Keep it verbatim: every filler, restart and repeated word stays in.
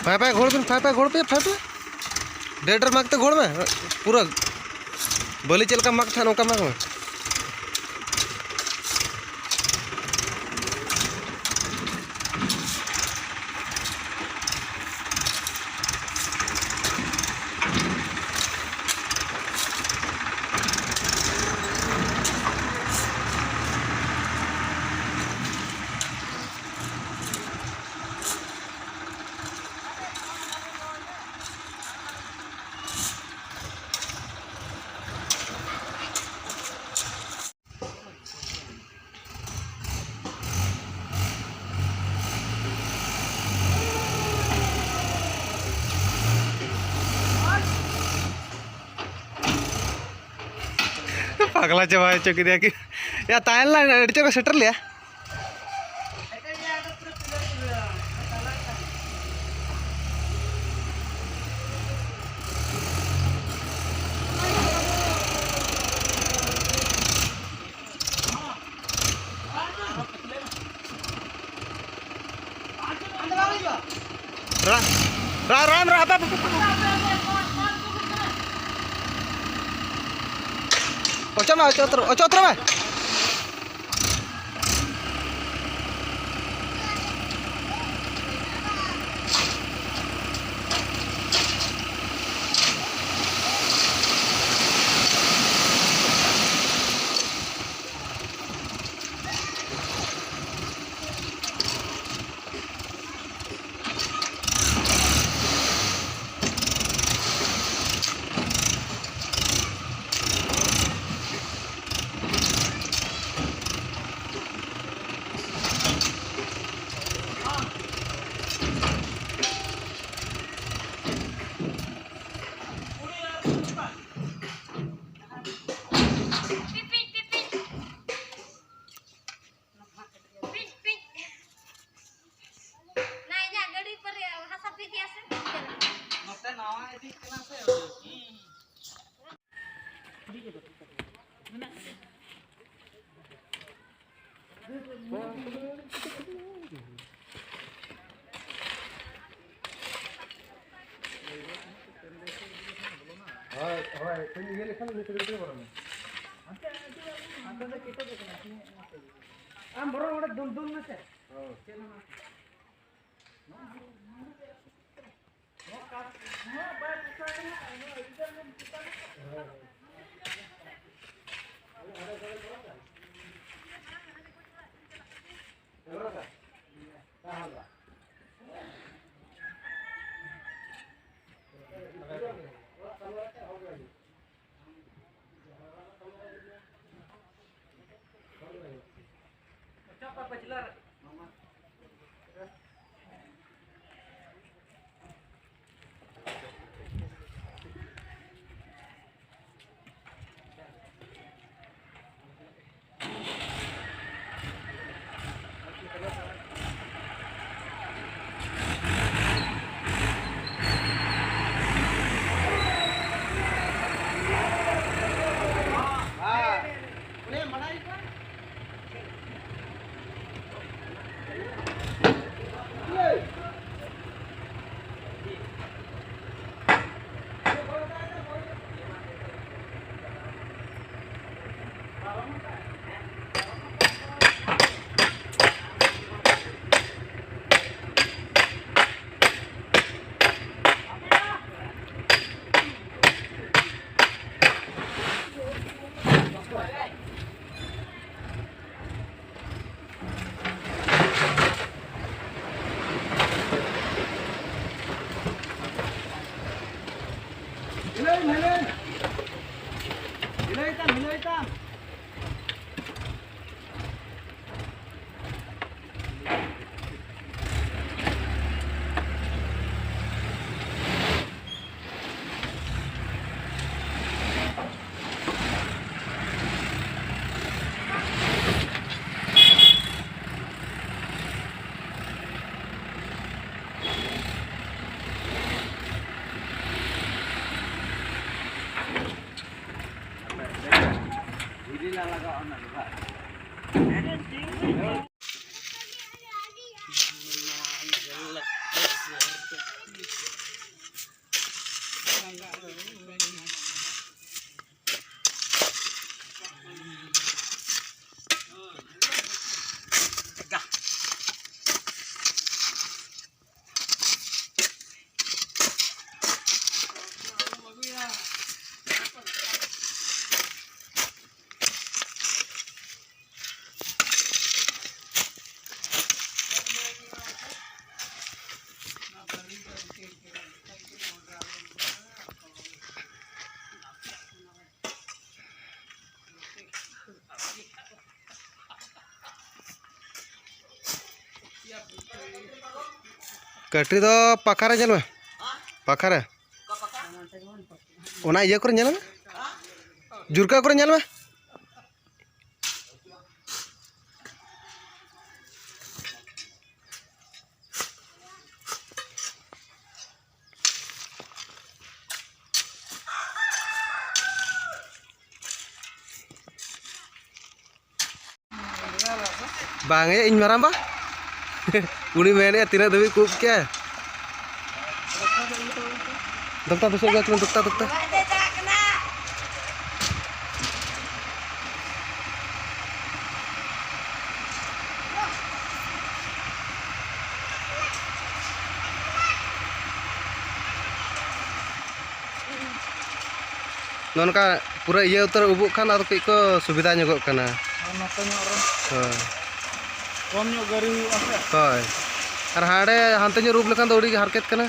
ᱯᱷᱟᱭ ᱯᱷᱟᱭ ᱜᱷᱚᱲ ᱵᱤᱱ, ᱯᱷᱟᱭ ᱯᱷᱟᱭ ᱜᱷᱚᱲ ᱯᱮ, ᱯᱷᱟᱭ ᱯᱷᱟᱭ᱾ ᱰᱮᱰ ᱨᱮ ᱢᱟᱜᱽ ᱛᱮ ᱜᱷᱚᱲ ᱢᱮ, ᱯᱩᱨᱟᱹ ᱵᱟᱹᱞᱤ ᱪᱮᱫ ᱞᱮᱠᱟ ᱢᱟᱜᱽ ᱛᱟᱦᱮᱸᱫ ᱚᱱᱠᱟ ᱢᱟᱜᱽ ᱢᱮ᱾ ᱯᱟᱜᱽᱞᱟ ᱪᱟᱵᱟ ᱦᱚᱪᱚ ᱠᱮᱫᱮᱭᱟ ᱠᱤ᱾ ᱭᱟ, ᱛᱟᱦᱮᱸ ᱞᱮᱱᱟ, ᱟᱹᱰᱤ ᱪᱚᱨ ᱠᱚ ᱥᱮᱴᱮᱨ ᱞᱮᱭᱟ᱾ ᱨᱟ-, ᱨᱟ-, ᱨᱟᱢ, ᱨᱟ-, ᱦᱟᱯᱮ, ᱦᱟᱯᱮ, ᱦᱟᱯᱮ᱾ ᱚᱪᱚᱜ ᱢᱮ, ᱚᱪᱚᱜ ᱩᱛᱟᱹᱨ, ᱚᱪᱚᱜ ᱩᱛᱟᱹᱨ ᱢᱮ᱾ ᱯᱤᱪ, ᱯᱤᱪ᱾ ᱱᱟ ᱤᱧᱟᱹᱜ ᱜᱟᱹᱰᱤ ᱯᱟᱨᱮ ᱦᱟᱥᱟ ᱯᱮ ᱤᱫᱤᱭᱟ ᱥᱮ? ᱱᱚᱛᱮ ᱱᱟᱣᱟ ᱤᱫᱤᱜ ᱠᱟᱱᱟ ᱥᱮ᱾ ᱤᱭᱟᱹ ᱞᱮᱠᱷᱟᱱ ᱩᱱᱤ ᱠᱟᱹᱴᱤᱡ ᱠᱟᱹᱴᱤᱡ ᱵᱚᱞᱚᱱᱟ᱾ ᱦᱟᱱᱛᱮ ᱫᱚ ᱠᱮᱴᱮᱡ ᱠᱟᱱᱟ᱾ ᱟᱢ ᱵᱚᱨᱚᱝ ᱚᱸᱰᱮ ᱫᱩᱞ, ᱫᱩᱞ ᱢᱮᱥᱮ᱾ ᱦᱳᱭ᱾ ᱪᱮᱫ ᱦᱚᱸ ᱵᱟᱝ᱾ ᱦᱤᱞᱟᱹᱭ ᱢᱮ, ᱦᱤᱞᱟᱹᱭ ᱢᱮ᱾ ᱦᱤᱞᱟᱹᱭ ᱛᱟᱢ, ᱦᱤᱞᱟᱹᱭ ᱛᱟᱢ᱾ ᱠᱟᱹᱴᱨᱤ ᱫᱚ ᱯᱟᱠᱷᱟᱨᱮ ᱧᱮᱞ ᱢᱮ, ᱯᱟᱠᱷᱟᱨᱮ᱾ ᱚᱱᱟ ᱤᱭᱟᱹ ᱠᱚᱨᱮ ᱧᱮᱞ ᱢᱮ, ᱡᱩᱨᱠᱟ ᱠᱚᱨᱮ ᱧᱮᱞ ᱢᱮ᱾ ᱵᱟᱝ ᱭᱟ, ᱤᱧ ᱢᱟᱨᱟᱝᱵᱟ᱾ ᱩᱱᱤ ᱢᱮᱱᱮᱫᱼᱟ, "ᱛᱤᱱᱟᱹᱜ ᱫᱷᱟᱹᱵᱤᱡ ᱠᱚ ᱩᱵ ᱠᱮᱜᱼᱟ?" ᱫᱚᱠᱛᱟ ᱫᱚ ᱥᱚᱡᱟ ᱪᱩᱞᱩᱝ, ᱫᱚᱠᱛᱟ, ᱫᱚᱠᱛᱟ᱾ ᱱᱚᱜᱼᱚ ᱱᱚᱝᱠᱟ ᱯᱩᱨᱟᱹ ᱤᱭᱟᱹ ᱩᱛᱟᱹᱨ ᱩᱵᱩᱜ ᱠᱷᱟᱱ ᱟᱫᱚ ᱠᱟᱹᱡ ᱠᱚ ᱥᱩᱵᱤᱫᱷᱟ ᱧᱚᱜᱚᱜ ᱠᱟᱱᱟ᱾ ᱟᱨ ᱱᱚᱛᱮ ᱧᱚᱜ ᱨᱮ ᱦᱳᱭ᱾ ᱠᱚᱢ ᱧᱚᱜ ᱜᱟᱹᱨᱤ ᱦᱩᱭᱩᱜᱼᱟ ᱥᱮ᱾ ᱦᱳᱭ᱾ ᱟᱨ ᱦᱟᱸᱰᱮ ᱦᱟᱱᱛᱮ ᱧᱚᱜ ᱨᱩᱯ ᱞᱮᱠᱷᱟᱱ ᱫᱚ ᱟᱹᱰᱤ ᱜᱮ ᱦᱟᱨᱠᱮᱛ ᱠᱟᱱᱟ᱾